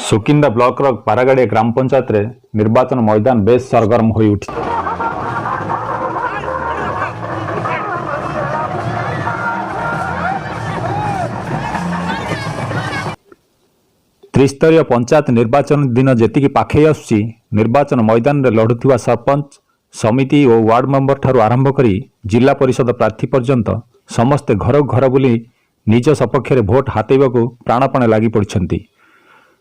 ସୁକିନ୍ଦା ବ୍ଲକର ବାରଗାଡ଼ିଆ ଗ୍ରାମ ପଞ୍ଚାୟତରେ ନିର୍ବାଚନ ମଇଦାନ ବେଶ୍ ସରଗରମ ହୋଇଉଠିଛି। ତ୍ରିସ୍ତରୀୟ ପଞ୍ଚାୟତ ନିର୍ବାଚନ ଦିନ ଯେତିକି ପାଖେଇ ଆସୁଛି, ନିର୍ବାଚନ ମଇଦାନରେ ଲଢୁଥିବା ସରପଞ୍ଚ, ସମିତି ଓ ୱାର୍ଡ ମେମ୍ବରଠାରୁ ଆରମ୍ଭ କରି ଜିଲ୍ଲା ପରିଷଦ ପ୍ରାର୍ଥୀ ପର୍ଯ୍ୟନ୍ତ ସମସ୍ତେ ଘରକୁ ଘର ବୁଲି ନିଜ ସପକ୍ଷରେ ଭୋଟ ହାତେଇବାକୁ ପ୍ରାଣପଣେ ଲାଗି ପଡ଼ିଛନ୍ତି।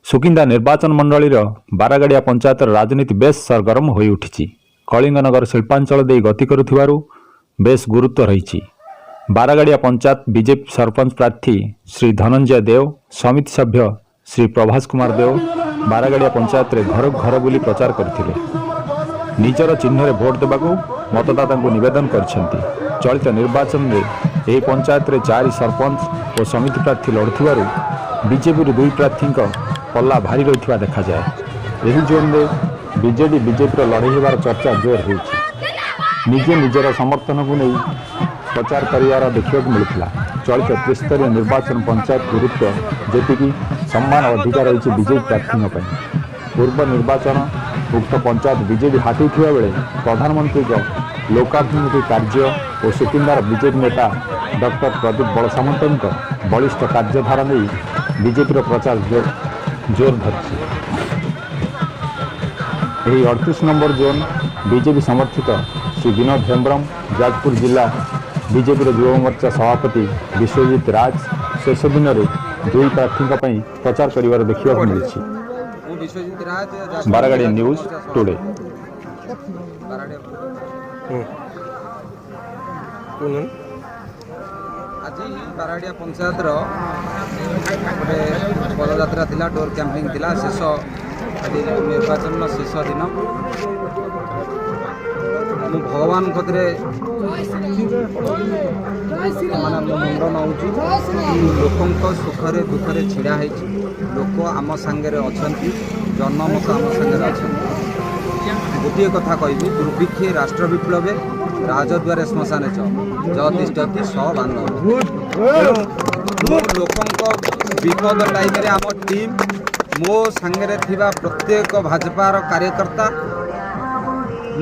ସୁକିନ୍ଦା ନିର୍ବାଚନ ମଣ୍ଡଳୀର ବାରଗାଡ଼ିଆ ପଞ୍ଚାୟତର ରାଜନୀତି ବେଶ୍ ସରଗରମ ହୋଇଉଠିଛି। କଳିଙ୍ଗନଗର ଶିଳ୍ପାଞ୍ଚଳ ଦେଇ ଗତି କରୁଥିବାରୁ ବେଶ୍ ଗୁରୁତ୍ୱ ରହିଛି। ବାରଗାଡ଼ିଆ ପଞ୍ଚାୟତ ବିଜେପି ସରପଞ୍ଚ ପ୍ରାର୍ଥୀ ଶ୍ରୀ ଧନଞ୍ଜୟ ଦେଓ, ସମିତି ସଭ୍ୟ ଶ୍ରୀ ପ୍ରଭାସ କୁମାର ଦେଓ ବାରଗାଡ଼ିଆ ପଞ୍ଚାୟତରେ ଘରକୁ ଘର ବୁଲି ପ୍ରଚାର କରିଥିଲେ। ନିଜର ଚିହ୍ନରେ ଭୋଟ ଦେବାକୁ ମତଦାତାଙ୍କୁ ନିବେଦନ କରିଛନ୍ତି। ଚଳିତ ନିର୍ବାଚନରେ ଏହି ପଞ୍ଚାୟତରେ 4 ସରପଞ୍ଚ ଓ ସମିତି ପ୍ରାର୍ଥୀ ଲଢ଼ୁଥିବାରୁ ବିଜେପିରୁ 2 ପ୍ରାର୍ଥୀଙ୍କ ପଲ୍ଲା ଭାରି ରହିଥିବା ଦେଖାଯାଏ। ଏହି ଜୋନ୍ରେ ବିଜେଡି ବିଜେପିର ଲଢ଼େଇ ହେବାର ଚର୍ଚ୍ଚା ଜୋର ହେଉଛି। ନିଜେ ନିଜର ସମର୍ଥନକୁ ନେଇ ପ୍ରଚାର କରିବାର ଦେଖିବାକୁ ମିଳିଥିଲା। ଚଳିତ ତ୍ରିସ୍ତରୀୟ ନିର୍ବାଚନ ପଞ୍ଚାୟତ ଗୁରୁତ୍ୱ ଯେତିକି, ସମ୍ମାନ ଅଧିକା ରହିଛି ବିଜେପି ପ୍ରାର୍ଥୀଙ୍କ ପାଇଁ। ପୂର୍ବ ନିର୍ବାଚନ ଉକ୍ତ ପଞ୍ଚାୟତ ବିଜେଡି ହାତେଇଥିବା ବେଳେ ପ୍ରଧାନମନ୍ତ୍ରୀଙ୍କ ଲୋକାଭିମୁଖୀ କାର୍ଯ୍ୟ ଓ ସୁକିନ୍ଦାର ବିଜେପି ନେତା ଡକ୍ଟର ପ୍ରଦୀପ ବଳସାମନ୍ତଙ୍କ ବଳିଷ୍ଠ କାର୍ଯ୍ୟଧାରା ନେଇ ବିଜେପିର ପ୍ରଚାର ଜୋର ଧରିଛି। ଏହି 38 ନମ୍ବର ଜୋନ୍ ବିଜେପି ସମର୍ଥିତ ଶ୍ରୀ ବିନୋଦ ହେମ୍ବ୍ରମ, ଯାଜପୁର ଜିଲ୍ଲା ବିଜେପିର ଯୁବ ମୋର୍ଚ୍ଚା ସଭାପତି ବିଶ୍ୱଜିତ ରାଜ ଶେଷ ଦିନରେ 2 ପ୍ରାର୍ଥୀଙ୍କ ପାଇଁ ପ୍ରଚାର କରିବାର ଦେଖିବାକୁ ମିଳିଛି। ମୁଁ ବିଶ୍ୱଜିତ ରାଜ, ବାରଗାଡ଼ିଆ ନ୍ୟୁଜ୍ ଟୁଡେ। ଆଜି ବାରଗାଡ଼ିଆ ପଞ୍ଚାୟତର ଗୋଟେ ପଦଯାତ୍ରା ଥିଲା, ଡୋର୍ କ୍ୟାମ୍ପିଂ ଥିଲା। ଶେଷ ଆଜି ନିର୍ବାଚନର ଶେଷ ଦିନ। ମୁଁ ଭଗବାନଙ୍କ କତିରେ ମାନେ ମୋ ମୁଣ୍ଡ ନଉଛି। ଲୋକଙ୍କ ସୁଖରେ ଦୁଃଖରେ ଛିଡ଼ା ହେଇଛି। ଲୋକ ଆମ ସାଙ୍ଗରେ ଅଛନ୍ତି, ଜନମତ ଆମ ସାଙ୍ଗରେ ଅଛନ୍ତି। ଗୋଟିଏ କଥା କହିବି, ଦୁର୍ଭିକ୍ଷେ ରାଷ୍ଟ୍ର ବିପ୍ଳବେ ରାଜଦ୍ୱାରେ ଶ୍ମଶାନେ ଚ ଯତିଷ୍ଠତି ସ ବାନ୍ଧବ। ତେଣୁ ମୁଁ ଲୋକଙ୍କ ବିପଦ ଟାଇମ୍ରେ ଆମ ଟିମ୍, ମୋ ସାଙ୍ଗରେ ଥିବା ପ୍ରତ୍ୟେକ ଭାଜପାର କାର୍ଯ୍ୟକର୍ତ୍ତା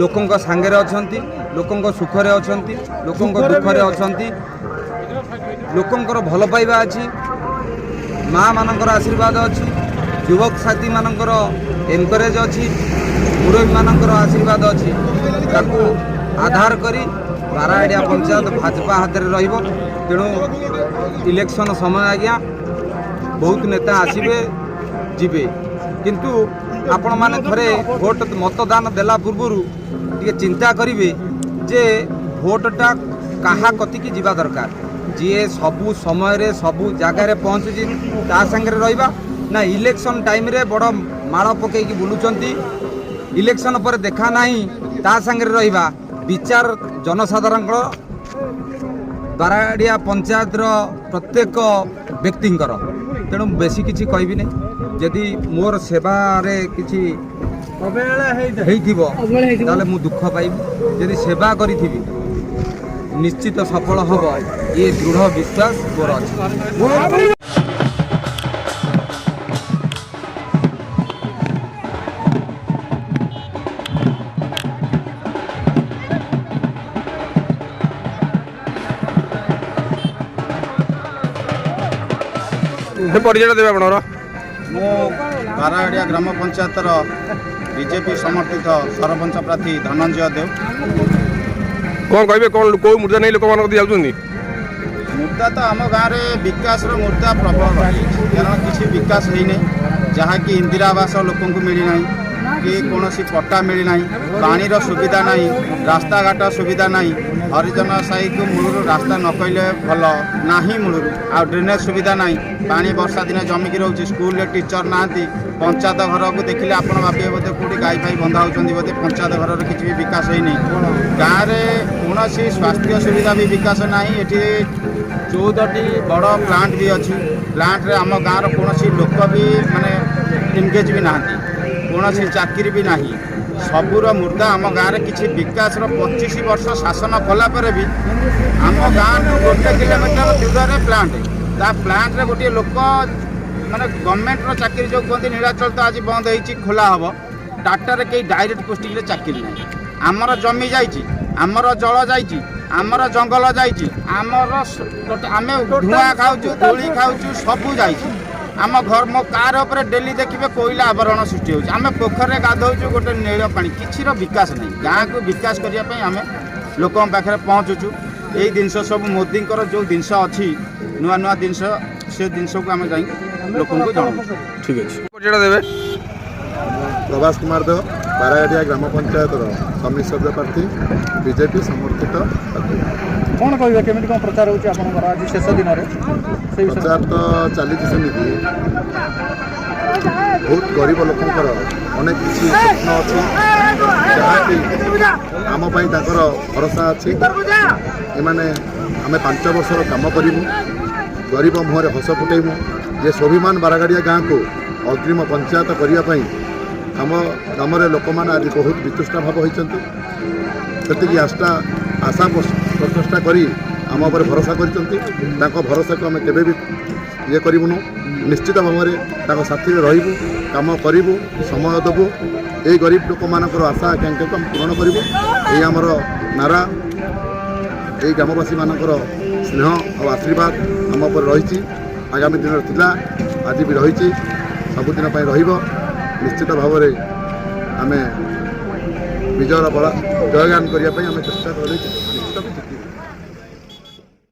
ଲୋକଙ୍କ ସାଙ୍ଗରେ ଅଛନ୍ତି, ଲୋକଙ୍କ ସୁଖରେ ଅଛନ୍ତି, ଲୋକଙ୍କ ଦୁଃଖରେ ଅଛନ୍ତି। ଲୋକଙ୍କର ଭଲ ପାଇବା ଅଛି, ମା ମାନଙ୍କର ଆଶୀର୍ବାଦ ଅଛି, ଯୁବକ ସାଥୀମାନଙ୍କର ଏନକରେଜ୍ ଅଛି, ମୁରବୀମାନଙ୍କର ଆଶୀର୍ବାଦ ଅଛି। ତାକୁ ଆଧାର କରି ବାରଗାଡ଼ିଆ ପଞ୍ଚାୟତ ଭାଜପା ହାତରେ ରହିବ। ତେଣୁ ଇଲେକ୍ସନ୍ ସମୟ ଆଜ୍ଞା, ବହୁତ ନେତା ଆସିବେ ଯିବେ, କିନ୍ତୁ ଆପଣମାନେ ଥରେ ଭୋଟ ମତଦାନ ଦେଲା ପୂର୍ବରୁ ଟିକେ ଚିନ୍ତା କରିବେ ଯେ ଭୋଟଟା କାହା କତିକି ଯିବା ଦରକାର। ଯିଏ ସବୁ ସମୟରେ ସବୁ ଜାଗାରେ ପହଞ୍ଚୁଛି ତା ସାଙ୍ଗରେ ରହିବା, ନା ଇଲେକ୍ସନ୍ ଟାଇମ୍ରେ ବଡ଼ ମାଳ ପକେଇକି ବୁଲୁଛନ୍ତି, ଇଲେକ୍ସନ୍ ପରେ ଦେଖା ନାହିଁ, ତା ସାଙ୍ଗରେ ରହିବା। ବିଚାର ଜନସାଧାରଣଙ୍କର, ବାରଗାଡ଼ିଆ ପଞ୍ଚାୟତର ପ୍ରତ୍ୟେକ ବ୍ୟକ୍ତିଙ୍କର। ତେଣୁ ବେଶୀ କିଛି କହିବିନି। ଯଦି ମୋର ସେବାରେ କିଛି ହେଇଥିବ ତାହେଲେ ମୁଁ ଦୁଃଖ ପାଇବି। ଯଦି ସେବା କରିଥିବି ନିଶ୍ଚିତ ସଫଳ ହେବ, ଇଏ ଦୃଢ଼ ବିଶ୍ୱାସ ମୋର ଅଛି। ପରିଚୟଟା ଦେବେ ଆପଣଙ୍କର। ମୁଁ ବାରଗାଡ଼ିଆ ଗ୍ରାମ ପଞ୍ଚାୟତର ବିଜେପି ସମର୍ଥିତ ସରପଞ୍ଚ ପ୍ରାର୍ଥୀ ଧନଞ୍ଜୟ ଦେବ। କ'ଣ କହିବେ, କ'ଣ କେଉଁ ମୁଦ୍ଦା ନେଇ ଲୋକମାନଙ୍କ କତିକି ଯାଉଛନ୍ତି? ମୁଦ୍ଦା ତ ଆମ ଗାଁରେ ବିକାଶର ମୁଦ୍ଦା ପ୍ରବଳ ରହିଯାଇଛି, କାରଣ କିଛି ବିକାଶ ହେଇନାହିଁ। ଯାହାକି ଇନ୍ଦିରା ଆବାସ ଲୋକଙ୍କୁ ମିଳିନାହିଁ କି କୌଣସି ପଟ୍ଟା ମିଳିନାହିଁ, ପାଣିର ସୁବିଧା ନାହିଁ, ରାସ୍ତାଘାଟ ସୁବିଧା ନାହିଁ। ହରିଜନ ସାହିକୁ ମୂଳରୁ ରାସ୍ତା ନ କହିଲେ ଭଲ ନାହିଁ ମୂଳରୁ, ଆଉ ଡ୍ରେନେଜ୍ ସୁବିଧା ନାହିଁ। ପାଣି ବର୍ଷା ଦିନେ ଜମିକି ରହୁଛି। ସ୍କୁଲରେ ଟିଚର ନାହାନ୍ତି। ପଞ୍ଚାୟତ ଘରକୁ ଦେଖିଲେ ଆପଣ ଭାବିବେ ବୋଧେ କେଉଁଠି ଗାଈ ଫାଇ ବନ୍ଧା ହେଉଛନ୍ତି ବୋଧେ। ପଞ୍ଚାୟତ ଘରର କିଛି ବି ବିକାଶ ହେଇନି। ଗାଁରେ କୌଣସି ସ୍ୱାସ୍ଥ୍ୟ ସୁବିଧା ବି ବିକାଶ ନାହିଁ। ଏଠି 14ଟି ବଡ଼ ପ୍ଲାଣ୍ଟ ବି ଅଛି। ପ୍ଲାଣ୍ଟରେ ଆମ ଗାଁର କୌଣସି ଲୋକ ବି ମାନେ ଏନଗେଜ୍ ବି ନାହାନ୍ତି, କୌଣସି ଚାକିରି ବି ନାହିଁ। ସବୁର ମୁର୍ଦା ଆମ ଗାଁରେ କିଛି ବିକାଶର। 25 ବର୍ଷ ଶାସନ କଲା ପରେ ବି ଆମ ଗାଁଠୁ 1 କିଲୋମିଟର ଦୂରରେ ପ୍ଲାଣ୍ଟ, ତା ପ୍ଲାଣ୍ଟରେ ଗୋଟିଏ ଲୋକ ମାନେ ଗଭର୍ଣ୍ଣମେଣ୍ଟର ଚାକିରି ଯେଉଁ କୁହନ୍ତି, ନୀଳାଚଳ ତ ଆଜି ବନ୍ଦ ହେଇଛି, ଖୋଲା ହେବ। ଟାଟାରେ କେହି ଡାଇରେକ୍ଟ ପୋଷ୍ଟିଂରେ ଚାକିରି ନାହିଁ। ଆମର ଜମି ଯାଇଛି, ଆମର ଜଳ ଯାଇଛି, ଆମର ଜଙ୍ଗଲ ଯାଇଛି, ଆମର ଆମେ ଧୂଆଁ ଖାଉଛୁ, ଧୂଳି ଖାଉଛୁ, ସବୁ ଯାଇଛି। ଆମ ଘର, ମୋ କାର ଉପରେ ଡେଲି ଦେଖିବେ କୋଇଲା ଆବରଣ ସୃଷ୍ଟି ହେଉଛି। ଆମେ ପୋଖରୀରେ ଗାଧଉଛୁ ଗୋଟେ ନୀଳ ପାଣି। କିଛିର ବିକାଶ ନାହିଁ। ଗାଁକୁ ବିକାଶ କରିବା ପାଇଁ ଆମେ ଲୋକଙ୍କ ପାଖରେ ପହଞ୍ଚୁଛୁ। ଏଇ ଜିନିଷ ସବୁ ମୋଦିଙ୍କର ଯେଉଁ ଜିନିଷ ଅଛି, ନୂଆ ନୂଆ ଜିନିଷ, ସେ ଜିନିଷକୁ ଆମେ ଯାଇ ଲୋକଙ୍କୁ ଜଣାଉଛୁ। ଠିକ୍ ଅଛି, ପରିଚୟଟା ଦେବେ। ପ୍ରଭାସ କୁମାର ଦେବ, ବାରାଗାଡ଼ିଆ ଗ୍ରାମ ପଞ୍ଚାୟତର ସମିତି ସଭ୍ୟ ପ୍ରାର୍ଥୀ, ବିଜେପି ସମର୍ଥିତ ପ୍ରାର୍ଥୀ। କ'ଣ କହିବେ, କେମିତି କ'ଣ ପ୍ରଚାର ହେଉଛି ଆପଣଙ୍କର ଆଜି ଶେଷ ଦିନରେ, ସେଇ ବିଷୟରେ? ପ୍ରଚାର ତ ଚାଲିଛି ସେମିତି। ବହୁତ ଗରିବ ଲୋକଙ୍କର ଅନେକ କିଛି ସ୍ୱପ୍ନ ଅଛି, ଯାହାକି ଆମ ପାଇଁ ତାଙ୍କର ଭରସା ଅଛି। ଏମାନେ ଆମେ 5 ବର୍ଷର କାମ କରିବୁ, ଗରିବ ମୁହଁରେ ହସ ଫୁଟେଇବୁ ଯେ ସ୍ୱାଭିମାନ ବାରାଗାଡ଼ିଆ ଗାଁକୁ ଅଗ୍ରିମ ପଞ୍ଚାୟତ କରିବା ପାଇଁ ଆମ ଗ୍ରାମରେ ଲୋକମାନେ ଆଜି ବହୁତ ବିତୃଷ୍ଣା ଭାବ ହୋଇଛନ୍ତି। ସେତିକି ଆଶା ପ୍ରଚେଷ୍ଟା କରି ଆମ ଉପରେ ଭରସା କରିଛନ୍ତି। ତାଙ୍କ ଭରସାକୁ ଆମେ କେବେ ବି ଇଏ କରିବୁନୁ। ନିଶ୍ଚିତ ଭାବରେ ତାଙ୍କ ସାଥିରେ ରହିବୁ, କାମ କରିବୁ, ସମୟ ଦେବୁ। ଏଇ ଗରିବ ଲୋକମାନଙ୍କର ଆଶା ଆକାଂକ୍ଷାକୁ ଆମେ ପୂରଣ କରିବୁ, ଏଇ ଆମର ନାରା। ଏଇ ଗ୍ରାମବାସୀମାନଙ୍କର ସ୍ନେହ ଆଉ ଆଶୀର୍ବାଦ ଆମ ଉପରେ ରହିଛି, ଆଗାମୀ ଦିନରେ ଥିଲା, ଆଜି ବି ରହିଛି, ସବୁଦିନ ପାଇଁ ରହିବ। ନିଶ୍ଚିତ ଭାବରେ ଆମେ ବିଜୟର ବଳ ଜୟଗାନ କରିବା ପାଇଁ ଆମେ ଚେଷ୍ଟା କରିଛୁ, ନିଶ୍ଚିତ ବି ଜିତିବୁ।